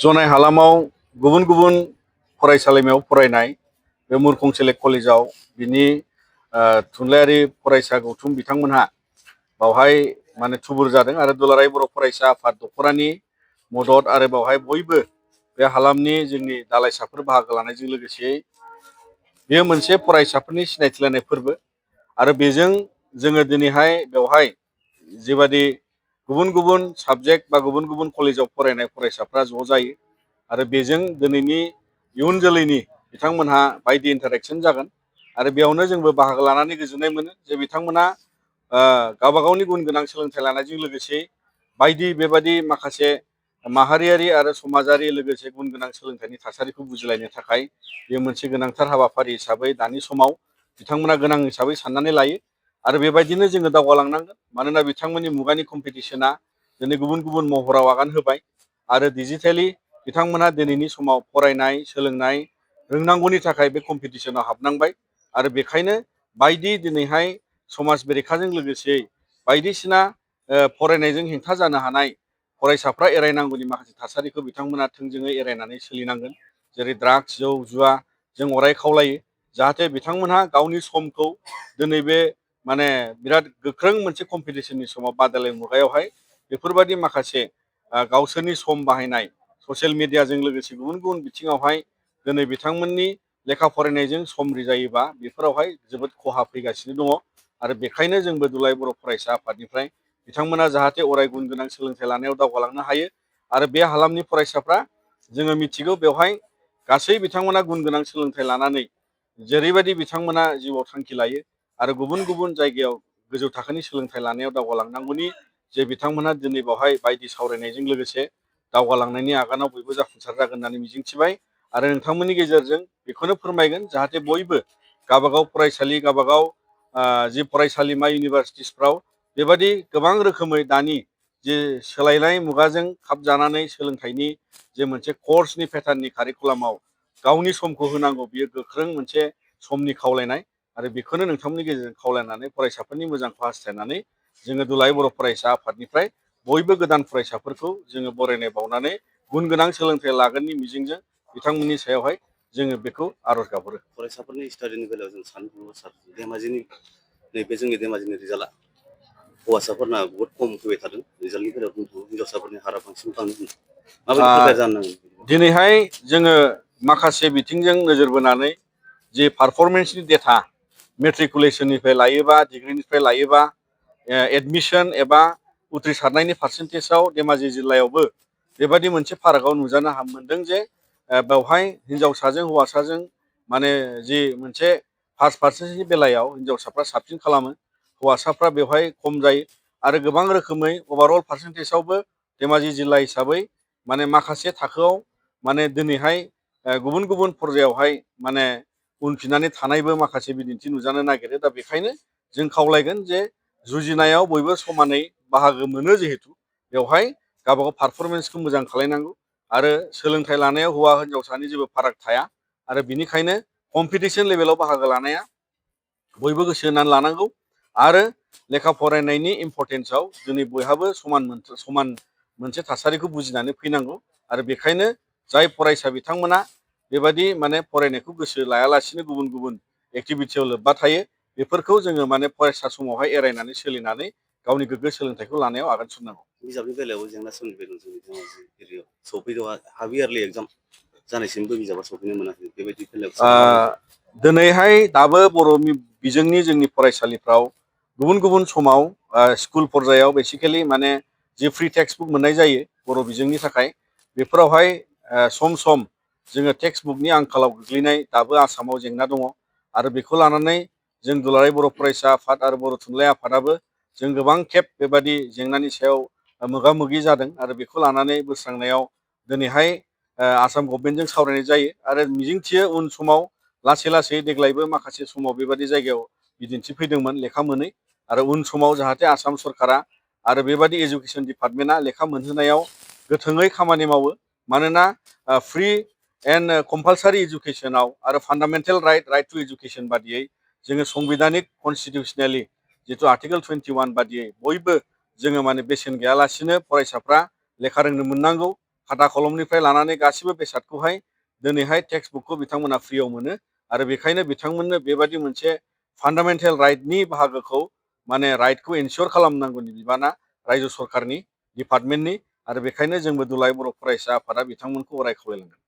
जनाय हालामाव गुबुन गुबुन फरायसालिमायाव फरायनाय बे मुरखं सेलेक्ट कलेजाव बिनि थुनलाइयारि फरायसा गौथुम बिथांमोनहा बावहाय माने थुबुर जादों आरो दुलाराय बर' फरायसा आफाद दख'रानि मदद आरो बावहाय बयबो बे हालामनि जोंनि दालाइसाफोर बाहागो लानायजों लोगोसे बेयो मोनसे फरायसाफोरनि सिनायथि लानाय फोरबो आरो बेजों जोङो दिनैहाय बेवहाय जेबादि गुबुन गुबुन साबजेक्ट बा गुबुन गुबुन कलेजाव फरायनाय फरायसाफ्रा ज' जायो आरो बेजों दिनैनि इयुन जोलैनि बिथांमोनहा बायदि इन्टारेक्सन जागोन आरो बेयावनो जोंबो बाहागो लानानै गोजोननाय मोनो जे बिथांमोना गावबा गावनि गुन गोनां सोलोंथाइ लानायजों लोगोसे बायदि बेबादि माखासे माहारियारि आरो समाजारि लोगोसे गुन गोनां सोलोंथाइनि थासारिखौ बुजिलायनो थाखाय बेयो मोनसे गोनांथार हाबाफारि हिसाबै दानि समाव बिथांमोना गोनां हिसाबै साननानै लायो आरो बेबायदिनो जोङो दावगालांनांगोन मानोना बिथांमोननि मुगानि कम्पिटिसना दिनै गुबुन गुबुन महराव आगान होबाय आरो डिजिटेलि बिथांमोना दिनैनि समाव फरायनाय सोलोंनाय रोंनांगौनि थाखाय बे कम्पिटिसनाव हाबनांबाय आरो बेखायनो बायदि दिनैहाय समाज बेरेखाजों लोगोसे बायदिसिना फरायनायजों हेंथा जानो हानाय फरायसाफ्रा एरायनांगौनि माखासे थासारिखौ बिथांमोना थोंजोङै एरायनानै सोलिनांगोन जेरै ड्राग्स जौ जुवा जों अराय खावलायो जाहाथे बिथांमोनहा गावनि समखौ दिनै बे माने बिराद गोख्रों मोनसे कम्पिटिसननि समाव बादायलायनाय मुगायावहाय बेफोरबायदि माखासे गावसोरनि सम बाहायनाय ससियेल मिडियाजों लोगोसे गुबुन गुबुन बिथिङावहाय दिनै बिथांमोननि लेखा फरायनायजों सम रिजायोबा बेफोरावहाय जोबोद खहा फैगासिनो दङ आरो बेखायनो जोंबो दुलाराय बर' फरायसा आफादनिफ्राय बिथांमोना जाहाथे अराय गुन गोनां सोलोंथाइ लानायाव दावगालांनो हायो आरो बे हालामनि फरायसाफ्रा जोङो मिथिगौ बेवहाय गासै बिथांमोना गुन गोनां सोलोंथाइ लानानै जेरैबायदि बिथांमोना जिउआव थांखि लायो आरो गुबुन गुबुन जायगायाव गोजौ थाखोनि सोलोंथाइ लानायाव दावगालांनांगौनि जे बिथांमोना दिनै बावहाय बायदि सावरायनायजों लोगोसे दावगालांनायनि आगानाव बयबो जाफुंसार जागोन होननानै मिजिंथिबाय आरो नोंथांमोननि गेजेरजों बेखौनो फोरमायगोन जाहाथे बयबो गावबागाव फरायसालि गावबागाव जि फरायसालिमा इउनिभारसिटिसफ्राव बेबादि गोबां रोखोमै दानि जे सोलायनाय मुगाजों खाबजानानै सोलोंथाइनि जे मोनसे कर्सनि पेटार्ननि कारिकुलामाव गावनि समखौ होनांगौ बियो गोख्रों मोनसे समनि खावलायनाय आरो बेखौनो नोंथांमोननि गेजेरजों खावलायनानै फरायसाफोरनि मोजांखौ हास्थायनानै जोङो दुलाराय बर' फरायसा आफादनिफ्राय बयबो गोदान फरायसाफोरखौ जोङो बरायनाय बावनानै गुन गोनां सोलोंथाइ लागोननि मिजिंजों बिथांमोननि सायावहाय जोङो बेखौ आर'ज गाबहरो। फरायसाफोरनि स्टाडिनि बेलायाव जों साननो सार धेमाजिनि नैबे जोंनि धेमाजिनि रिजाल्टआ हौवासाफोरना बहुद खम फैबाय थादों रिजाल्टनि बेलायाव हिनजावसाफोरनि हारा बांसिन थांनो माबायदि प्रिपेयार जानांगोन दिनैहाय जोङो माखासे बिथिंजों नोजोर बोनानै जे पारफरमेन्सनि डेटा मेट्रिकुलेसननिफ्राय लायोबा डिग्रिनिफ्राय लायोबा एडमिसन एबा उथ्रिसारनायनि पार्सेन्टेजाव धेमाजि जिल्लायावबो बेबायदि मोनसे फारागआव नुजानो मोनदों जे बेवहाय हिनजावसाजों हौवासाजों माने जि मोनसे पास पार्सेन्टनि बेलायाव हिनजावसाफ्रा साबसिन खालामो हौवासाफ्रा बेवहाय खम जायो आरो गोबां रोखोमै अभारअल पार्सेन्टेजावबो धेमाजि जिल्ला हिसाबै माने माखासे थाखोआव माने दिनैहाय गुबुन गुबुन पर्यायावहाय माने उनफिननानै थानायबो माखासे बिदिन्थि नुजानो नागिरो दा बेखायनो जों खावलायगोन जे जुजिनायाव बयबो समानै बाहागो मोनो जिहेतु बेवहाय गावबागाव पारफरमेन्सखौ मोजां खालायनांगौ आरो सोलोंथाइ लानायाव हौवा हिनजावसानि जेबो फाराग थाया आरो बिनिखायनो कम्पिटिसन लेभेलाव बाहागो लानाया बयबो गोसो होनानै लानांगौ आरो लेखा फरायनायनि इम्परटेन्सआव दिनै बयहाबो समान मोनसे थासारिखौ बुजिनानै फैनांगौ आरो बेखायनो जाय फरायसा बिथांमोना बेबायदि माने फरायनायखौ गोसो लायालासिनो गुबुन गुबुन एक्टिभिटियाव लोब्बा थायो बेफोरखौ जोङो माने फरायसा समावहाय एरायनानै सोलिनानै गावनि गोग्गो सोलोंथाइखौ लानायाव आगान सुरनांगौ। बिजाबनि बेलायाव जेंना सोमजिबाय दं जोंनि धेमाजि एरियायाव सफैदों हाफ इयारलि एग्जाम जानायसिमबो बिजाबा सफैनो मोनाखै बेबायदि बेलायाव दिनैहाय दाबो बर' बिजोंनि जोंनि फरायसालिफ्राव गुबुन गुबुन समाव स्कुल पर्यायाव बेसिकेलि माने जि फ्रि टेक्सट बुक मोननाय जायो बर' बिजोंनि थाखाय बेफोरावहाय सम सम जोङो टेक्सट बुकनि आंखालाव गोग्लैनाय दाबो आसामाव जेंना दङ आरो बेखौ लानानै जों दुलाराय बर' फरायसा आफाद आरो बर' थुनलाइ आफादाबो जों गोबां खेब बेबादि जेंनानि सायाव मोगा मोगि जादों आरो बेखौ लानानै बोस्रांनायाव दिनैहाय आसाम गभर्नमेन्टजों सावरायनाय जायो आरो मिजिंथियो उन समाव लासै लासै देग्लायबो माखासे समाव बेबादि जायगायाव बिदिन्थि फैदोंमोन लेखा मोनै आरो उन समाव जाहाथे आसाम सरकारा आरो बेबादि एजुकेसन डिपार्टमेन्टआ लेखा मोनहोनायाव गोथोङै खामानि मावो मानोना फ्रि एन्ड कम्पालसारि इडुकेसनाव आरो फान्डामेन्टेल राइट टु इडुकेसन बादियै जोङो संबिधानिक कनस्टिटिउसनेलि जिथु आर्टिकेल 21 बादियै बयबो जोङो माने बेसेन गैयालासिनो फरायसाफ्रा लेखा रोंनो मोननांगौ खाथा कलमनिफ्राय लानानै गासिबो बेसादखौहाय दिनैहाय टेक्सट बुकखौ बिथांमोना फ्रियाव मोनो आरो बेखायनो बिथांमोननो बेबादि मोनसे फान्डामेन्टेल राइटनि बाहागोखौ माने राइटखौ इनसियर खालामनांगौनि बिबाना रायजो सरकारनि डिपार्टमेन्टनि आरो बेखायनो जोंबो दुलाराय बर' फरायसा आफादा बिथांमोनखौ अराय खावलायलांगोन।